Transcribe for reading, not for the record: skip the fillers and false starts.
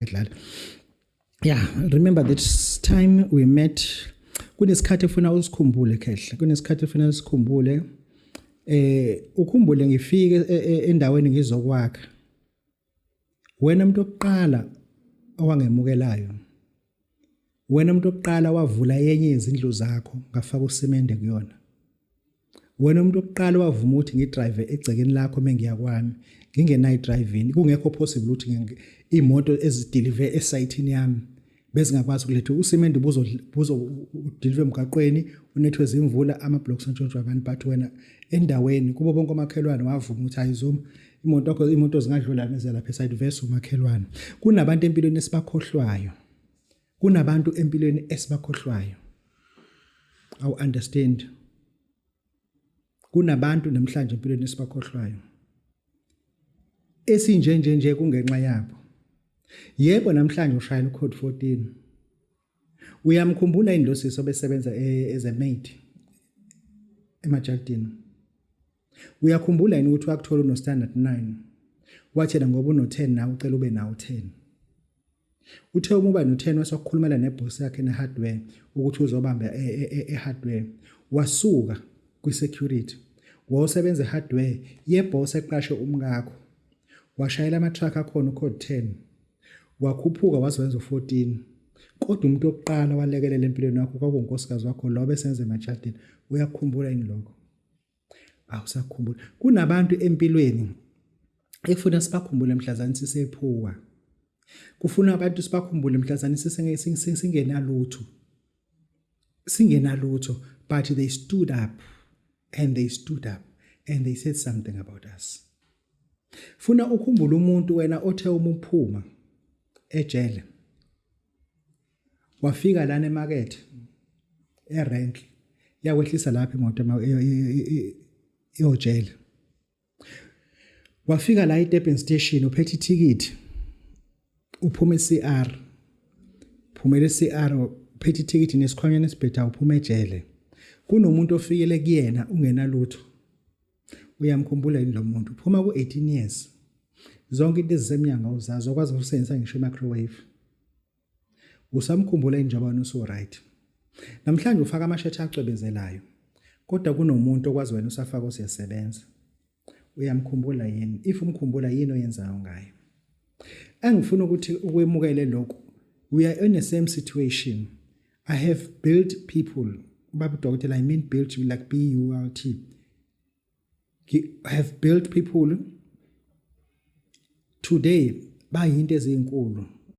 Edlala. Yeah, remember this time we met. Kunesikhathi efuna usikhumbule, khehle, kunesikhathi efuna usikhumbule, ukhumbule ngifike endaweni ngizokwakha. Wena umuntu okuqala owangemukelayo, wena umuntu okuqala wavula yenye izindlu zakho, ngafaka usimende kuyona. Wena umuntu okuqala wavuma ukuthi ngidrive egcekeni lakho mengiya kwami ngingenayo driving, kungekho possible ukuthi imoto ezideliver esayithini yami bezingakwazi ukuletha usimende, buzo udeliver emgaqweni unethwe izimvula, ama-blocks antshontshwa abantu. But wena endaweni kubo bonke omakhelwane wavuma ukuthi hayi Zuma, imoto yakho, imoto zingadlula neze lapha eside verse umakhelwane. Kunabantu empilweni esibakhohlwayo, kunabantu empilweni esibakhohlwayo. Awu understand, kunabantu namhlanje empilweni esibakhohlwayo esinje nje nje kungenxa yabo. Yebo, namhlanje ushayela ucode 14. Uyamkhumbula yini lo sisi obesebenza as a maid emajardini? Uyakhumbula yini ukuthi wakuthola uno standard 9, wathena ngoba uno 10 nawe ucela ube nawo 10? Uthe uma uba no-10 wasokukhulumela nebhosi yakhe ne-hardware ukuthi uzobamba e-hardware. Wasuka kwi-security, wawusebenza e-hardware yebhosi eqashe umkakho, washayela ama-truck akhona ucode 10, wakhuphuka waze wenza u-14. Kodwa umuntu wokuqala walekelela empilweni wakho kwakuwunkosikazi wakho lo besenza emajardini. Uyakukhumbula yini lokho? Awusakhumbula. Kunabantu empilweni ekufuna sibakhumbule mhlazane sisephuwa, kufuna abantu sibakhumbule mhlazane singenalutho, singenalutho, but they stood up and they stood up and they said something about us. Funa ukhumbule umuntu wena othe uma uphuma ejele wafika lana emakethe erank, yakwehlisa lapha imoto iyojele, wafika la eDurban station uphethe ithikithi, uphuma eCR, phumela eCR uphethe ithikithi nesikhwanyana esibhetha, uphuma ejele. Kunomuntu ofikele kuyena ungenalutho. Uyamkhumbula yini lo muntu? Uphuma ku-18 years, zonke into ezisemnyango awuzazi, okwazi ukusebenzisa ngisho i-microwave. Usamkhumbula yini njengoba usu right namhlanje ufaka amashethi acwebezelayo, kodwa kunomuntu okwazi wena usafaka usiyasebenza? Uyamkhumbula yini? If umkhumbula, yini oyenzayo ngayo? Engifuna ukuthi ukwemukele lokhu, we are in the same situation. I have built people, baba udokotela. I mean built like B U L T. I have built people today bayinto ezinkulu.